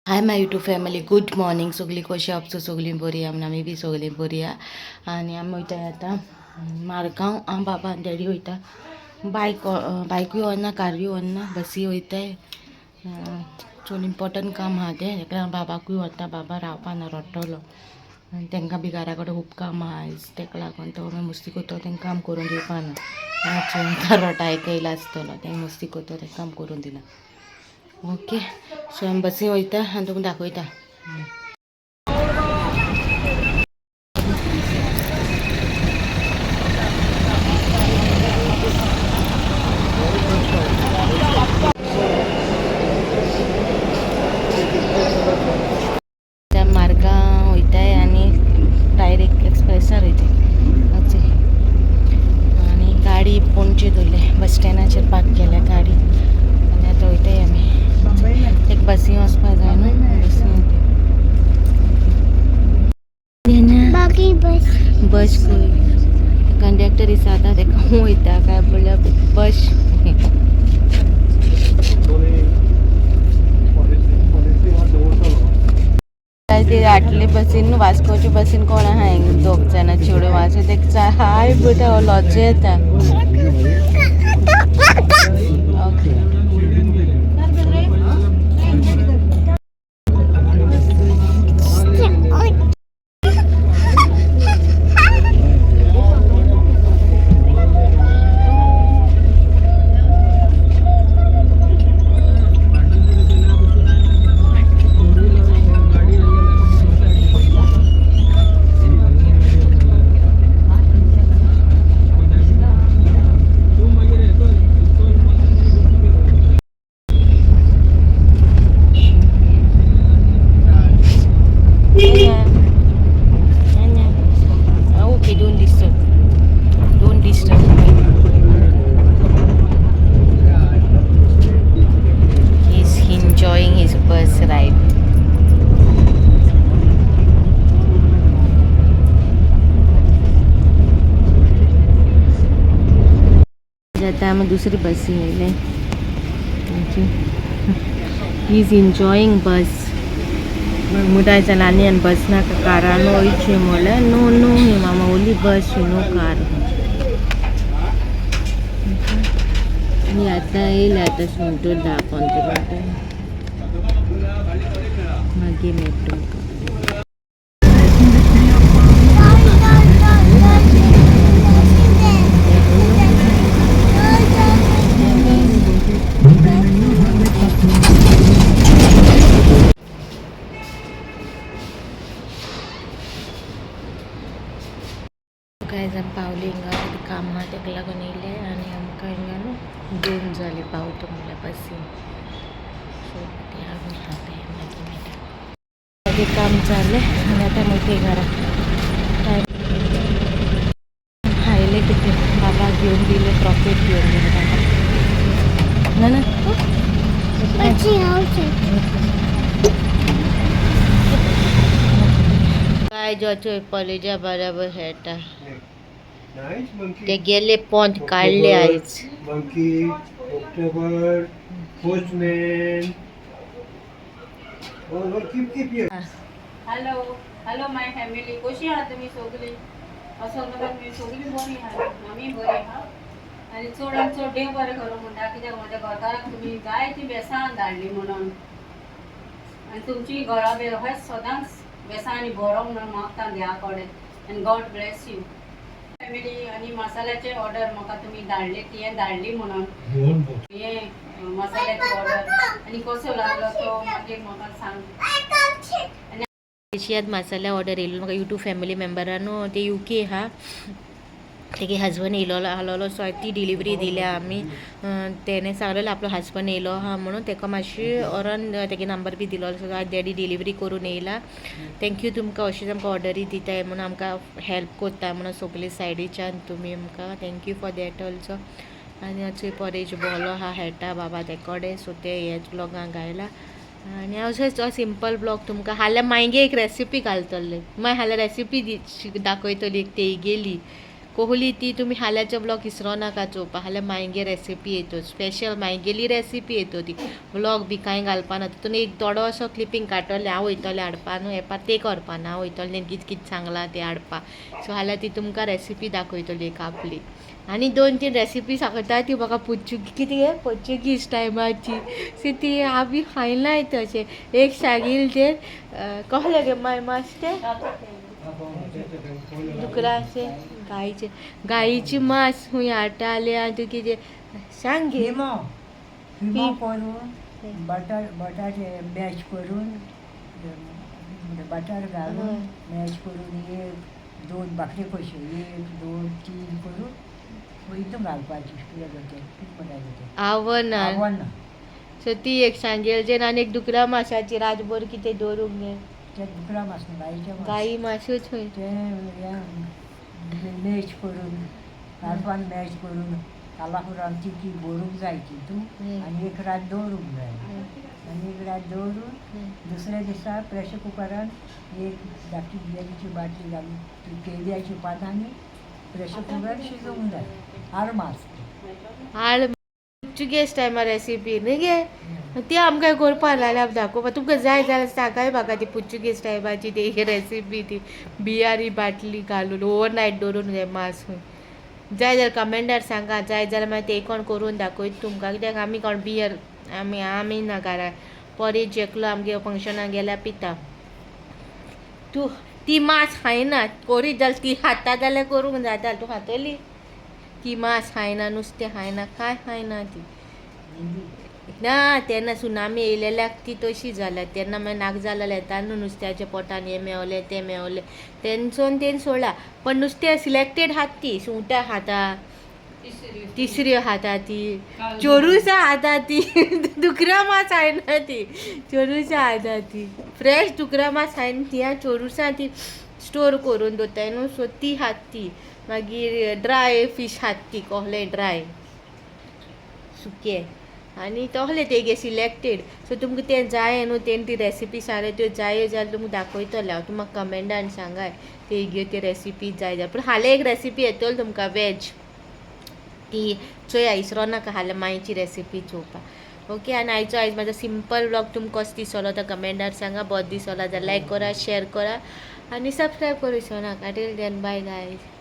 Hi my YouTube family, good morning. सगळीं कशी आसा? सगळीं बरी आहा म्हणून आमी बी सगळीं बरी आहा. आनी आमी वयता आतां मारगांव. हांव, बाबा आनी डॅडी वयता. बायक बायकूय वचना, कारूय वचना, बसी वयताय. चड इम्पॉर्टंट काम आहा तें. तेका लागून बाबाकूय वता. बाबा रावपा ना, रडटलो. आनी तांकां बी घरा कडेन खूब काम आहा आयज. तेका लागून तो मागीर मस्ती करतो, तेंकां काम करून दिवपा ना. रडटा येयला आसतलो, तें मस्ती करतो, तें काम करून दिना. ओके, सो आमी बसी वयता आनी तुमकां दाखयता. त्या मार्गांव वयताय आनी डायरेक्ट एक्सप्रेसार वयताय. आनी गाडी पणजे दवरले, बस स्टँडाचेर पार्क केल्या गाडी आनी आतां वयताय आमी. एक बसी वचपा जाय न्हू, बसी. बाकी बस. बस खंय? कंडक्टर दिसा, तेका वयता काय म्हणल्यार बस. काय ते आटले बसीन, वास्कोचे बसीन कोण आहा? दोग जाणां चेडूं आसा. तेका हाय पळयता, लॉज येता. Okay. Okay, don't disturb. Don't disturb me. He's enjoying his bus ride. आता आमी दुसरी बसी येयले. He is enjoying bus. मुदाय जाणांनी आनी बस नाका, कारान वयचें म्हणल्यार, नो नो मामा, only bus, no car. आनी आतां येयले, आतां सुंटूर 10-15 मिनटां मागीर मेळटा तुमकां. काय जाण पावली हिंगा. कितें काम आहा तेका लागून येयले आनी आमकां हिंगा न्हू 2 जाली पावता म्हणल्यार बसीन. सो ते आमी आतां मागीर मेळटा. मागीर काम जालें आनी आतां वयता घरा. टायम आयले कितें बाबा घेवन दिले, प्रॉफीट घेवन दिले बाबा. ना ना. પછી આવશે. काय जो पॉलेजा बराबर खेळटा. Nice monkey. ते गेले पोंत काडले आयज. Monkey, October, postman. Oh, no, keep, keep here. Hello, hello my family, कशी आहा तुमी सगळी? असो तुमी सगळी बरी आहा, आमी बरी आहा. आनी चड चड देव बरें करूं म्हणटा, कित्याक म्हज्या घरकाराक तुमी जायती बेसां धाडली म्हणून. आनी तुमची घरां बी अशेंच सदांच बेसांनी बरो म्हणून मागता देवा कडेन. आनी गॉड ब्लेस you family. आनी मसाल्याचे ऑर्डर म्हाका तुमी धाडली, ती धाडली म्हणून हे मसाल्याची ऑर्डर आनी कसो लागलो तो मागीर म्हाका सांग. एशियात मसाला ऑर्डर येयलो म्हाका यूट्यूब फॅमिली मेंबरानो. ते युके आहा, तेगे हजबंड येयलोलो आहलोलो. सो ती डिलिवरी दिल्या आमी. तेणें सांगलेलो आपलो हजबंड येयलो आहा म्हणून. तेका मातशी व्हरोन तेगे नंबर बी दिलोलो. सो आज डॅडी डिलिवरी करून येयला. Thank you तुमकां, अशीच आमकां ऑर्डरी दिताय म्हणून, आमकां हेल्प करता म्हणून सगळे सायडीच्यान तुमी आमकां. Thank you for that also. आनी अचूय परेश बोलो आहा, खेळटा बाबा ते कडेन. सो ते हेच ब्लॉगान घायला. आनी हांव अशें सिंपल ब्लॉग तुमकां हाल्यां मागीर एक रेसिपी घालतलें. मागीर हाल्यां रेसिपी दाखयतली एक तेगेली. कोहली ती तुमी हाल्याचो ब्लॉग इसरो नाका चोवपा. हाल्यार मायगे रेसिपी येतो, स्पेशल मायगेली रेसिपी येतो. ती ब्लॉग बी कांय घालपा ना. तितून एक थोडो असो क्लिपींग काडटलें. हांव वयतलें हाडपा न्हू येपा, तें करपा ना. हांव वयतलें तेणें कितें कितें सांगलां तें हाडपा. सो हाल्यार ती तुमकां रेसिपी दाखयतली एक आपली. आनी 2-3 रेसिपी सांगता ती म्हाका. पोर्चुगी कितें गे, पोर्चुगीज टायमाची. सो ती आमी खायनाय तशें. एक सांगील तें कसलें गे माय मास तें दुकराचें, गायचें, गायीची मांस खूंय हाडटाले आनी तूं कितें सांग गे. किमो किमो करून बटर, बटाटे मॅश करून, बटर घालून मॅश करून 1-2 भाकरी कश्यो, 1 2 3 करून हितून घालपाची. कितें करता, कितें म्हणटा तें? आवना. आवना. सो ती एक सांगेल जेन. आनी एक दुकरा मासाची रातभर कितें दवरूंक गे. तें दुकरा मास न्हू, गायचें मास. गायी मासूच खंय. तें मॅश करून कालपान मॅश करून कालापुरान ती भरूंक जाय तितून आनी एक रात दवरूंक जाय. आनी एक रात दवरून दुसऱ्या दिसा प्रेशर कुकरान एक धाकटी बियरीची बाटली घालून ती केळ्याची पानां आनी प्रेशर कुकरान शिजोवंक जाय आरमास. हाड पोर्चुगेज टायमार रेसिपी न्ही गे ती आमकां करपा लायल्यार दाखोवपा. तुमकां जाय जाल्यार सांगाय म्हाका ती पोर्चुगेज टायमाची ती रेसिपी, ती बियारी बाटली घालून ओवरनायट दवरून जाय मांस. जाय जाल्यार कमेंटार सांगा. जाय जाल्यार मागीर ते कोण करून दाखयता तुमकां. कित्याक आमी कोण बियर आमी आमी ना घरा. पोरीच एकलो आमगे फंक्शनाक गेल्यार पिता. तूं ती मांस खायना. करीत जाल्यार ती खाता जाल्यार करूंक जाता. तूं खातली? ती मांस खायना, नुस्तें खायना, कांय खायना ती ना. तेन्ना सुनामी येयलेल्याक ती तशी जाल्या. तेन्ना मागीर नाक जालेलें येता न्हू, नुस्त्याच्या पोटान हें मेवलें तें मेवलें, तेन्सोन तेन सोडला. पण नुस्तें सिलेक्टेड खात ती. सुंगटां खाता, तिसऱ्यो खाता ती, चोरुसां खाता ती. दुकरा मास खायना ती, चोरुसां खाता ती. फ्रेश दुकरा मास खायना ती. आं, चोरुसां ती स्टोर करून दवरताय न्हू, सो ती खात ती. मागीर ड्राय फीश खात ती, कहलें ड्राय सुकें आनी तसलें तेगे सिलेक्टेड. सो तुमकां तें जाय न्हू, तेणी ती रेसिपी सांगले त्यो जाय जाल्यार तुमकां दाखयतलें हांव. तुमकां कमेंटान सांगाय तेगे ती रेसिपी जाय जाल्यार. पूण हाल्यां एक रेसिपी येतली तुमकां वेज ती चोया. इसरो नाका हाल्यां मायची रेसिपी चोवपाक. ओके, आनी आयचो आयज म्हाजो सिंपल व्लॉग तुमकां कसो दिसलो तो कमेंटार सांगा. बरो दिसलो जाल्यार लायक करा, शेअर करा आनी सबस्क्रायब करूं इसरो नाका. Till then, bye guys.